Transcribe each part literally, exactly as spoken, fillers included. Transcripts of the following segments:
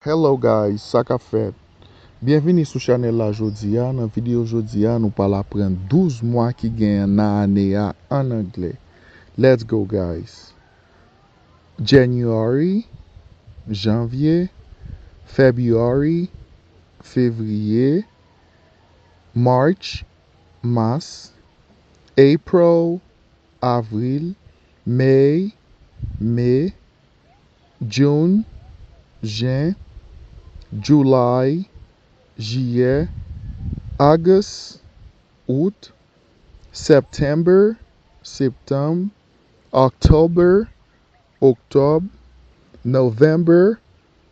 Hello guys, sa k ap fèt? Byenvini sou chanèl la jodi a. Nan videyo jodi a, nou pral aprann douz mwa ki genyen nan ane a an anglè. Let's go guys! January, janvye, February, fevriye, March, mas, April, avril, May, me, June, jen, July, jiyè, August, out, September, septanm, October, oktòb, November,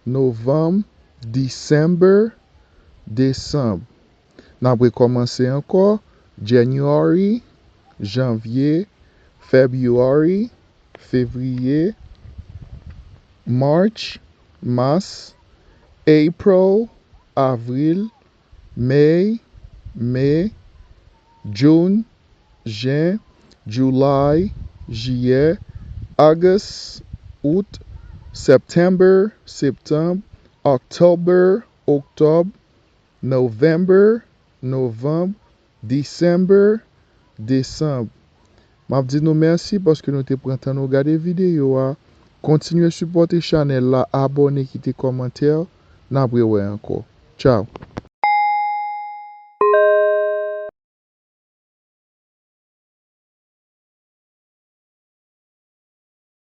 novanm, December, desanm. N ap rekòmanse ankò: January, janvye, February, fevriye, March, mas, April, avril, May, me, June, jen, July, jiyè, August, out, September, septanm, October, oktòb, November, novanm, December, desanm. M ap di nou mèsi paske nou te pran tan nou gade videyo a. Kontinye sipòte chanèl la, abòne, kite kòmantè. N ap rewè ankò. Tchao!